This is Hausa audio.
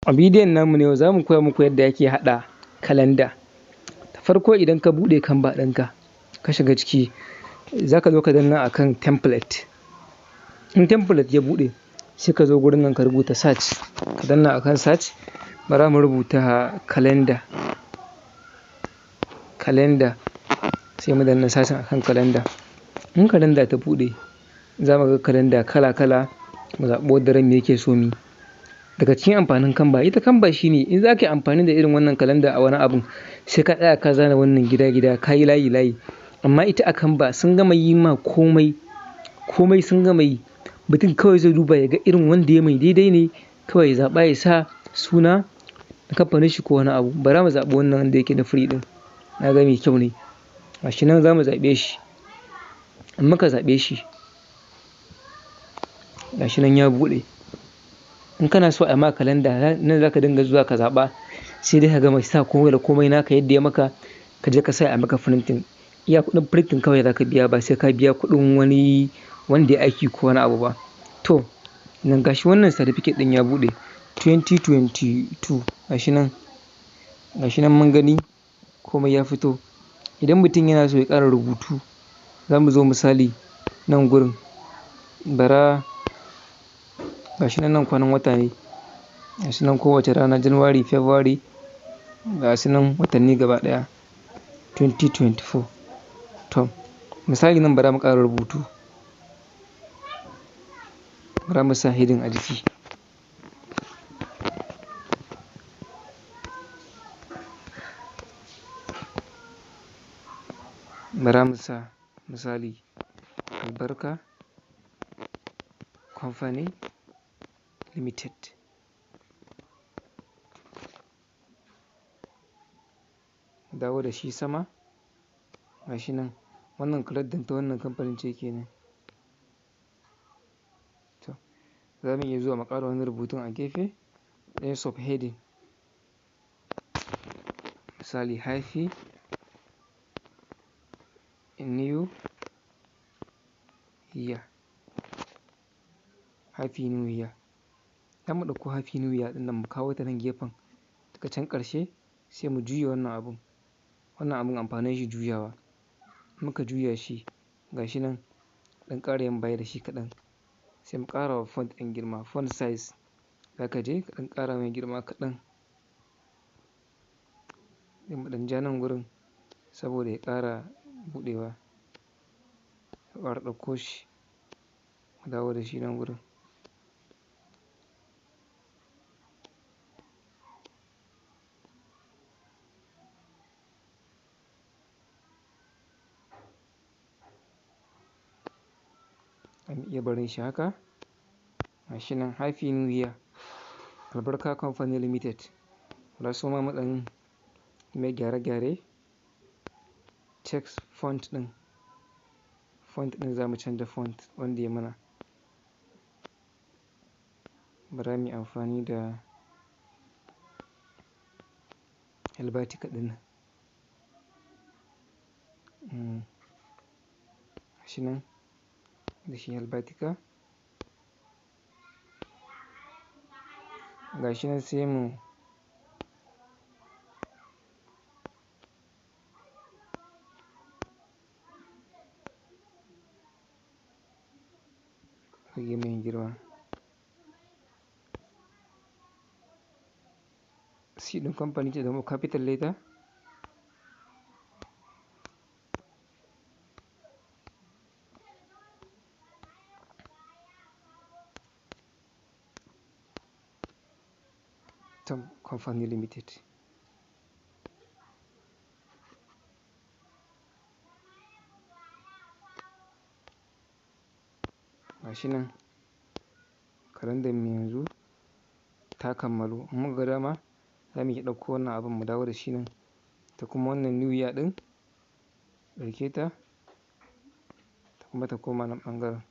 A bidiyon namu na yau za mu koya muku yadda ake haɗa kalanda. Da farko idan ka buɗe Canva ɗinka ka shiga ciki, za ka zo ka danna akan template. In template ya buɗe, sai ka zo gurin nan ka rubuta search, ka danna akan search, bara mu rubuta calendar. Calendar, sai mu danna search akan calendar. In calendar ta buɗe, za mu ga calendar kala kala, mu zaɓi wadda ranmu yake so mu yi. Daga cikin amfanin Canva, ita Canva shine in za ka yi amfani da irin wannan calendar a wani abun, sai ka tsaya ka zana wannan gida gida, ka yi layi layi. Amma ita a Canva sun gama yi ma komai, komai sun gama yi. Mutum kawai zai duba ya ga irin wanda ya mai daidai ne, kawai ya zaɓa ya sa suna da kamfanin shi ko wani abu. Bara mu zaɓi wannan wanda yake na free ɗin. Na ga mai kyau ne. Gashi nan za mu zaɓe shi. In muka zaɓe shi, gashi nan ya buɗe. In kana so a ma kalanda, nan za ka dinga zuwa ka zaɓa, sai dai ka gama sa komai da komai naka yadda ya maka, ka je ka sa a maka printing. Iya kuɗin printing kawai za ka biya, ba sai ka biya kuɗin wani wanda ya aiki ko wani abu ba. To, nan gashi wannan certificate ɗin ya buɗe 2022, gashi nan, gashi nan mun gani komai ya fito. Idan mutum yana so ya ƙara rubutu, za mu zo misali nan gurin, bara gashi nan, nan kwanan wata ne. Gashi nan kowace rana January, February, gasu nan watanni gaba ɗaya 2024. To, misali nan bara mu ƙara rubutu. Bara mu sa heading a jiki. Bara mu sa misali Albarka Company Limited. Dawo da shi sama. Gashi nan wannan kalandar ta wannan kamfanin ce kenan. To, za mu iya zuwa mu ƙara wani rubutun a gefe, ɗaya subheading. Misali Happy New Year. Happy New Year. Za mu ɗauko Happy New Year ɗin nan mu kawo ta nan gefen. Daga can ƙarshe sai mu juya wannan abun. Wannan abun amfanin shi juyawa. Muka juya shi, gashi nan ɗan ƙara yin baya da shi kaɗan. Sai mu ƙara wa font ɗin girma, font size. Za ka je ka ɗan ƙara mai girma kaɗan. Sai mu ɗan ja nan gurin saboda ya ƙara buɗewa. Mu ƙara ɗauko shi, mu dawo da shi nan gurin. Zamu iya barin shi haka. Gashi nan Happy New Year, Albarka Company Limited. Bara su ma mu ɗan mai gyare-gyare. Text font ɗin. Font ɗin za mu canza font wanda ya mana. Bara muyi amfani da Helvetica ɗin nan. Gashi nan. Da shi Helvetica. Gashi nan sai mu rage mai girma. C ɗin kamfani ce zama capital letter. Tom Company Limited. Gashi nan kalandar mu yanzu ta kammalu. In muka ga dama za mu iya ɗauko wannan abun mu dawo da shi nan. Ta kuma wannan New Year ɗin, ɗauke ta, ta kuma ta koma nan ɓangaren.